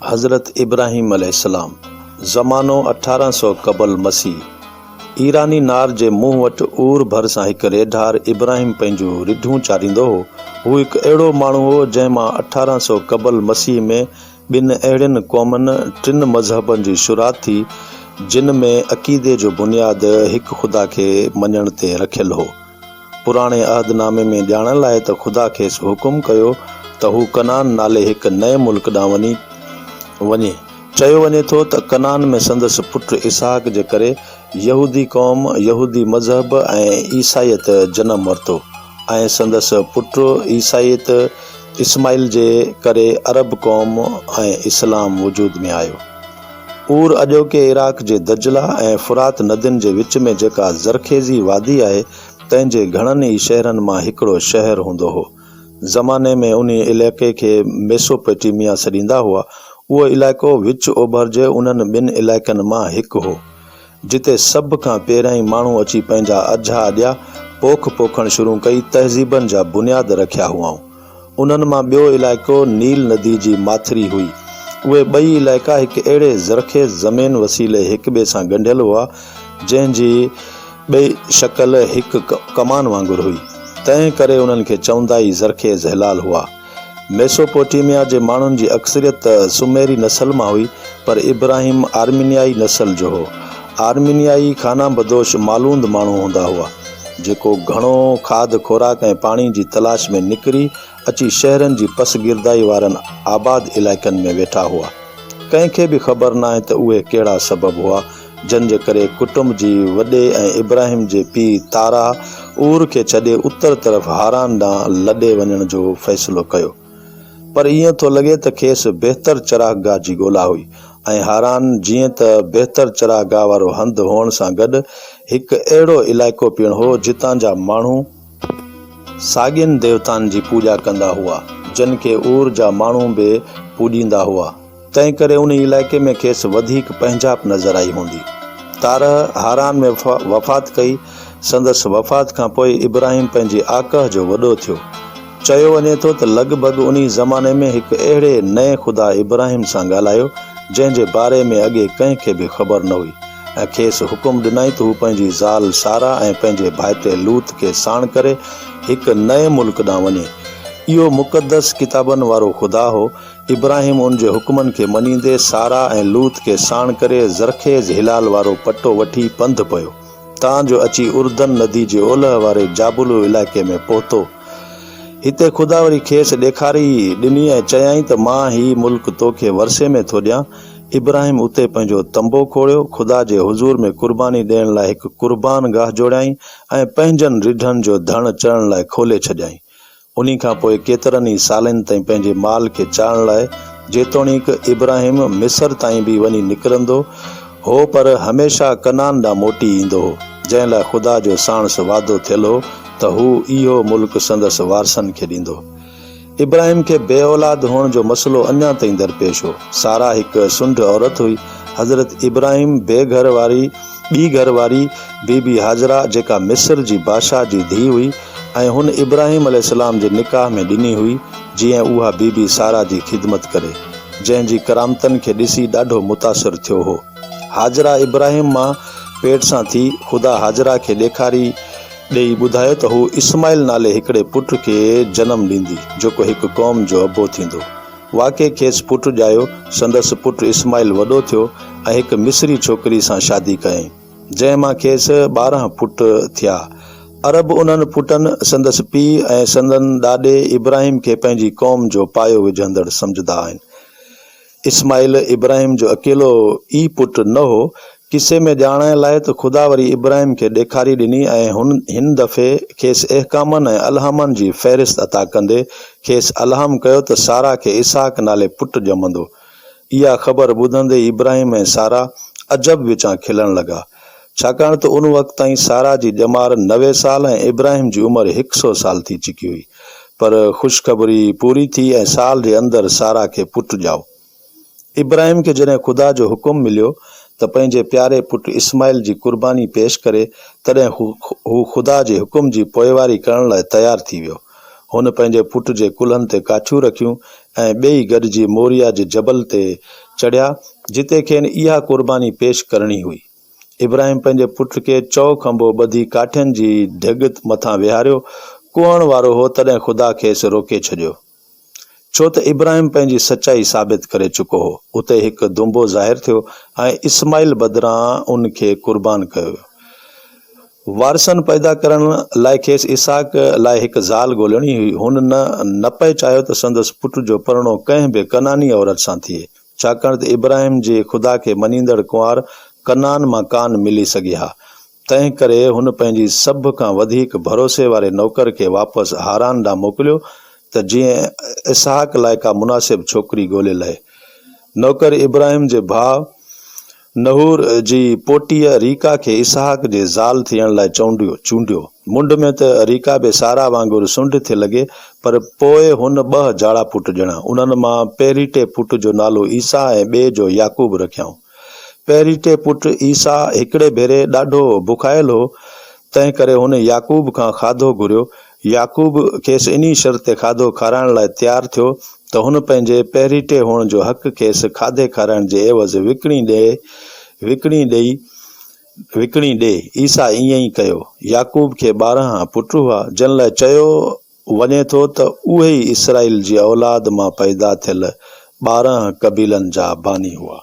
حضرت ابراهيم عليه السلام، زمانو 1800 قبل مسيح، ايراني نار جي منهن وٽ اور ڀرسان هڪ ريڍار ابراهيم پنهنجون رڍون چاريندو هو. هو هڪ اهڙو ماڻهو هو جنهن مان 1800 قبل مسيح ۾ ٻن اهڙين قومن، ٽن مذهبن جي شروعات ٿي، جن ۾ عقيدي جو بنياد هڪ خدا کي مڃڻ تي رکيل هو. پراڻي عهدنامي ۾ ڄاڻايل آهي ته خدا کيس حڪم ڪيو ته هو ڪنعان نالي هڪ نئين ملڪ ڏانهن وڃي. چيو وڃي ٿو ته ڪنعان ۾ سندس پٽ اسحاق جي ڪري يهودي قوم، يهودي مذهب ۽ عيسائيت جنم ورتو ۽ سندس پٽ عيسائيت اسماعيل جي ڪري عرب قوم ۽ اسلام وجود ۾ آيو. اور اڄوڪي عراق جي دجله ۽ فرات ندين جي وچ ۾ جيڪا زرخيزي وادي آهي، تنهن جي گهڻن ئي شهرن مان هڪڙو شهر هوندو هو. زماني ۾ انهي علائقي کي ميسوپوٽيميا سڏيندا هئا. اهو علائقو وچ اوڀر جي انهن ٻن علائقن مان هڪ هو، جتي سڀ کان پهريائين ماڻهو اچي پنهنجا اجها اڏيا، پوک پوکڻ شروع ڪئي، تهذيبن جا بنياد رکيا هئائون. انهن مان ٻيو علائقو نيل ندي جي ماٿري هئي. اهي ٻئي علائقا هڪ اهڙي زرخيز زمين وسيلي هڪٻئي سان ڳنڍيل هئا، جنهن جي ٻئي شڪل هڪ ڪمان وانگر هئي. تنهن ڪري انهن کي چوندا ئي زرخيز هلال هئا. ميسوپوٽيميا جي ماڻهن جي اڪثريت ته سميري نسل مان هئي، پر ابراهيم آرمينيائي نسل جو هو. آرمينيائي خانه بدوش مالوند ماڻهو هوندا هئا. جيڪو گهڻو کاڌ خوراڪ ۽ پاڻي جي تلاش ۾ نڪري اچي شهرن جي پسگردائي وارن آباد علائقن ۾ ويٺا هئا. ڪنهن کي به خبر ناهي ته اهي ڪهڙا سبب هئا جن جي ڪري ڪٽنب جي وڏي ۽ ابراهيم جي پيء تاراه اور کي ڇڏي اتر طرف هاران ڏانهن لڏي وڃڻ جو فيصلو ڪيو. پر ائين ٿو لڳي ته کيس بهتر چراگاهه جي ڳولا هئي ۽ هاران جيئن ته بهتر چراگاهه وارو هنڌ هئڻ سان گڏ هڪ اهڙو علائقو پڻ هو جتان جا ماڻهو ساڳين ديوتائن جي پوڄا ڪندا هئا جن کي اور جا ماڻهو به پوڄيندا هئا. تنهن ڪري انهي علائقي ۾ کيس وڌيڪ پنهنجائپ نظر آئي هوندي. تارح هاران ۾ وفات ڪئي. سندس وفات کان پوء ابراهيم پنهنجي آڪهه جو وڏو ٿيو. چيو وڃي ٿو ته لڳ ڀڳ انهي زماني ۾ هڪ اهڙي نئين خدا ابراهيم سان ڳالهايو، جنهن جي باري ۾ اڳي ڪنهن کي به خبر نه هئي ۽ کيس حڪم ڏنائين ته هو پنهنجي زال ساره ۽ پنهنجي ڀائٽي لوط کي ساڻ ڪري هڪ نئين ملڪ ڏانهن وڃي. اهو مقدس ڪتابن وارو خدا هو. ابراهيم ان جي حڪمن کي مڃيندي سارا ۽ لوط کي ساڻ ڪري زرخيز هلال وارو پٽو وٺي پنڌ پيو، تان جو اچي اردن ندي جي اولهه واري جابلو علائقي ۾ پهتو. هتي خدا وري کيس ڏيکاري ڏني ۽ چيائين ته مان هي ملڪ تو کي ورثي ۾ ٿو ڏيان. ابراهيم اتي پنهنجو تنبو کوڙيو، خدا جي حضور ۾ قرباني ڏيڻ لاء هڪ قربان گاهه جوڙيائين ۽ پنهنجن رڍن جو ڌڻ چرڻ لاء کولي ڇڏيائين. انهي کان پوء ڪيترن ئي سالن تائين پنهنجي مال کي چارڻ لاء جيتوڻيڪ ابراهيم مصر تائين به وڃي نڪرندو هو پر هميشه ڪنعان ڏانهن موٽي ايندو هو، جنهن لاء خدا جو ساڻس وعدو ٿيل هو ته هو اهو ملڪ سندس وارثن کي ڏيندو. ابراهيم کي بي اولاد هئڻ جو مسئلو اڃا تائين درپيش هو. سارا هڪ سنڍ عورت هئي. حضرت ابراهيم بي گهر واري ٻي گهر واري بي بي هاجره جيڪا مصر جي بادشاهه جي ڌيء هئي ۽ هن ابراهيم عليه السلام جي نڪاح ۾ ڏني هئي جيئن اها بي بي ساره جي خدمت ڪري جنهن جي ڪرامتن کي ڏسي ڏاڍو متاثر ٿيو هو. هاجره ابراهيم مان پيٽ سان ٿي. خدا هاجره کي ڏيکاري ڏيئي ٻڌايو ته هو اسماعيل نالي هڪڙي پٽ کي جنم ڏيندي جيڪو هڪ قوم جو ابو ٿيندو. واقعي کيس پٽ ڄايو. سندس پٽ اسماعيل وڏو ٿيو ۽ هڪ مصري ڇوڪري سان شادي ڪيائين، جنهن مان کيس 12 پٽ ٿيا. عرب انهن پٽن، سندس پيء ۽ سندن ڏاڏي ابراهيم کي پنهنجي قوم جو پايو وجهندڙ سمجهندا آهن. اسماعيل ابراهيم جو اڪيلو ئي پٽ نه هو. قصي ۾ ڄاڻايل آهي ته خدا وري ابراهيم کي ڏيکاري ڏني ۽ هن هن دفعي کيس احڪامن ۽ الهامن جي فهرست عطا ڪندي کيس الهام ڪيو ته سارا کي اسحاق نالي پٽ ڄمندو. اها خبر ٻڌندي ئي ابراهيم ۽ سارا عجب وچان کلڻ لڳا. ڇاڪاڻ ته ان وقت تائين سارا جي ڄمار 90 سال ۽ ابراهيم جي عمر هڪ سئو سال ٿي چڪي هئي. پر خوشخبري پوري ٿي ۽ سال جي اندر سارا کي پٽ ڄائو. ابراهيم کي جڏهن خدا جو حڪم مليو ته پنهنجي پياري پٽ اسماعيل جي قرباني پيش ڪري، تڏهن هو خدا جي حڪم جي پوئواري ڪرڻ لاء تيار ٿي ويو. هن پنهنجي پٽ جي ڪلهن تي ڪاٺيون رکيون ۽ ٻيئي گڏجي موريا جي جبل تي چڙهيا، جتي کين اها قرباني پيش ڪرڻي هئي. ابراهيم پنهنجي پٽ کي چؤ کنڀو ٻڌي ڪاٺين جي ڍڳ مٿان ويهاريو ڪهڻ وارو هو، تڏهن خدا کيس روڪي ڇڏيو. ڇو ته ابراهيم پنهنجي سچائي ثابت ڪري چڪو هو. اتي هڪ دنبو ظاهر ٿيو ۽ اسماعيل بدران ان کي قربان ڪيو ويو. وارثن پيدا ڪرڻ لاء کيس اسحاق لاء هڪ زال ڳولڻي هئي. هن نه نه پئي چاهيو ته سندس پٽ جو پرڻو ڪنهن به ڪنعاني عورت سان ٿئي، ڇاڪاڻ ته ابراهيم جي خدا کي مڃيندڙ ڪنوار ڪنعان مان ڪانه ملي سگهي ها. تنهن ڪري هن پنهنجي سڀ کان وڌيڪ ڀروسي واري نوڪر کي واپس هاران ڏانهن موڪليو ته جيئن اسحاق لاء ڪا مناسب ڇوڪري ڳولي لهي. نوڪر ابراهيم جي ڀاء نحور جي پوٽيء ريڪا کي اسحاق جي زال ٿيڻ لاء چونڊيو. منڍ ۾ ته ريڪا به سارا وانگر سنڍ ٿي لڳي، پر پوء هن ٻه جاڙا پٽ ڄڻيا. انهن مان پهريٽي پٽ جو نالو عيسيٰ ۽ ٻئي جو يعقوب رکيائون. پهريٽي پٽ عيسيٰ هڪڙي ڀيري ڏاڍو بکايل هو، تنهنڪري هن يعقوب کان کاڌو گهريو. يعقوب کيس انهي شرط تي کاڌو کارائڻ لاء تيار ٿيو ته هن پنهنجي پهريٽي هئڻ جو حق کيس کاڌي کارائڻ جي عيوض وڪڻي ڏئي وڪڻي ڏئي وڪڻي ڏئي. عيسيٰ ائين ئي ڪيو. يعقوب کي 12 پٽ هئا، جن لاء چيو وڃي ٿو ته اهي ئي اسرائيل جي اولاد مان پيدا ٿيل 12 قبيلن جا باني هئا.